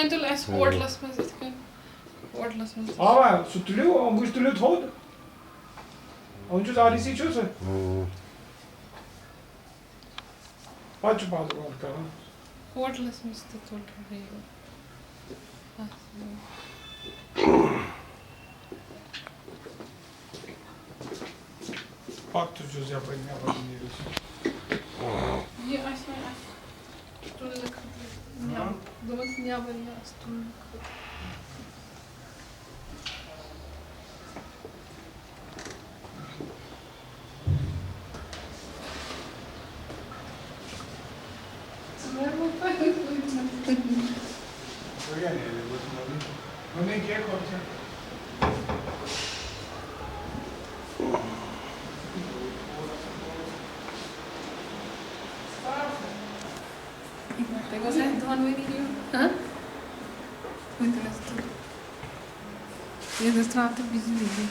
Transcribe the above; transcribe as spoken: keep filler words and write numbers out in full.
تُل اَسہِ ہوٹلَس منٛز یِتھ کٔنۍ، ہوٹلَس منٛز تہِ چھُ۔ اَوا، سُہ تُلِو، وٕچھ تُلِو تھوٚد۔ وۄنۍ چھُس آر سی چھُ سُہ۔ پَتہٕ چھُ پَتہٕ بنٛد کران۔ ہوٹلَس منٛز تہِ تُل بیٚیہِ۔ اَتھ پَتہٕ تہِ چھُس یَپٲرۍ نٮ۪بر نیٖرِتھ۔ یہِ آسہِ وۄنۍ اَتھ تُلنہٕ خٲطرٕ نٮ۪بر۔ دوٚپمَس نٮ۪بر یہِ آسہِ تُلنہٕ خٲطرٕ۔ تۄہہِ گوٚژھ اَسہِ دۄن ؤرۍ یُن، ہہ؟ وٕنکیٚنَس تہٕ ییٚتہِ نَس ترٛاو تہٕ بِجلی بِل۔